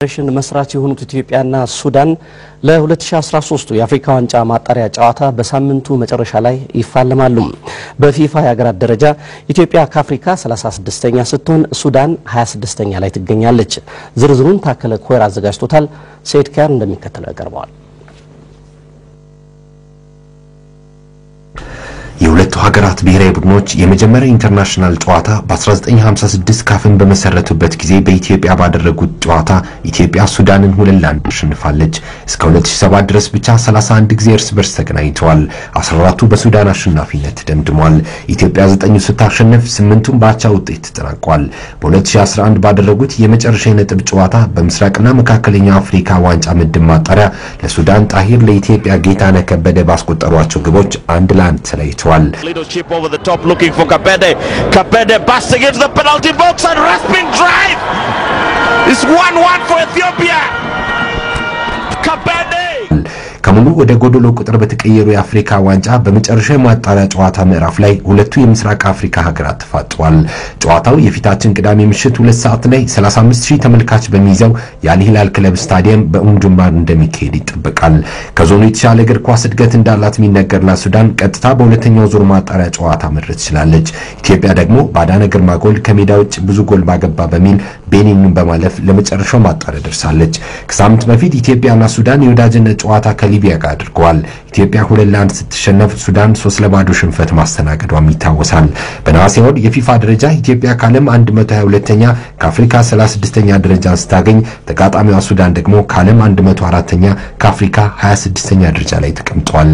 ፌዴሬሽን መስራች የሆኑት ኢትዮጵያና ሱዳን ለ2013 የአፍሪካ ዋንጫ ማጣሪያ ጨዋታ በሳምንቱ መጨረሻ ላይ ይፋለማሉ። በፊፋ የሀገራት ደረጃ ኢትዮጵያ ከአፍሪካ 36ኛ ስትሆን ሱዳን 26ኛ ላይ ትገኛለች። ዝርዝሩን ታከለ ኮይር አዘጋጅቶታል። ሰይድ ኪያር እንደሚከተለው ያቀርበዋል። የሁለቱ ሀገራት ብሔራዊ ቡድኖች የመጀመሪያ ኢንተርናሽናል ጨዋታ በ1956 ካፍን በመሰረቱበት ጊዜ በኢትዮጵያ ባደረጉት ጨዋታ ኢትዮጵያ ሱዳንን 2-1 አሸንፋለች። እስከ 2007 ድረስ ብቻ 31 ጊዜ እርስ በርስ ተገናኝተዋል። 14ቱ በሱዳን አሸናፊነት ተደምድሟል። ኢትዮጵያ 9ኙ ስታሸንፍ 8ቱን በአቻ ውጤት ተጠናቋል። በ2011 ባደረጉት የመጨረሻ የነጥብ ጨዋታ በምስራቅና መካከለኛው አፍሪካ ዋንጫ ምድብ ማጣሪያ ለሱዳን ጣሂር ለኢትዮጵያ ጌታነህ ከበደ ባስቆጠሯቸው ግቦች 1-1 ተለያይተዋል። Leadership over the top looking for Kabede. Kabede busting into the penalty box and rasping drive. It's 1-1 for Ethiopia. Kabede. ከሙሉ ወደ ጎዶሎ ቁጥር በተቀየሩ የአፍሪካ ዋንጫ በመጨረሻ የማጣሪያ ጨዋታ ምዕራፍ ላይ ሁለቱ የምስራቅ አፍሪካ ሀገራት ተፋጠዋል። ጨዋታው የፊታችን ቅዳሜ ምሽት 2 ሰዓት ላይ 35000 ተመልካች በሚይዘው የአልሂላል ክለብ ስታዲየም በኡምዱርማን እንደሚካሄድ ይጠበቃል። ከዞኑ የተሻለ እግር ኳስ እድገት እንዳላት የሚነገርላት ሱዳን ቀጥታ በሁለተኛው ዙር ማጣሪያ ጨዋታ መድረስ ትችላለች። ኢትዮጵያ ደግሞ በአዳነ ግርማ ጎል ከሜዳ ውጭ ብዙ ጎል ባገባ በሚል ቤኒንን በማለፍ ለመጨረሻው ማጣሪያ ደርሳለች። ከሳምንት በፊት ኢትዮጵያና ሱዳን የወዳጅነት ጨዋታ ከሊቢያ ጋር አድርገዋል። ኢትዮጵያ 2-1 ስትሸነፍ ሱዳን 3-0 ሽንፈት ማስተናገዷም ይታወሳል። በነሐሴ ወር የፊፋ ደረጃ ኢትዮጵያ ከዓለም 122ኛ ከአፍሪካ 36ኛ ደረጃን ስታገኝ ተጋጣሚዋ ሱዳን ደግሞ ከዓለም 104ኛ ከአፍሪካ 26ኛ ደረጃ ላይ ተቀምጧል።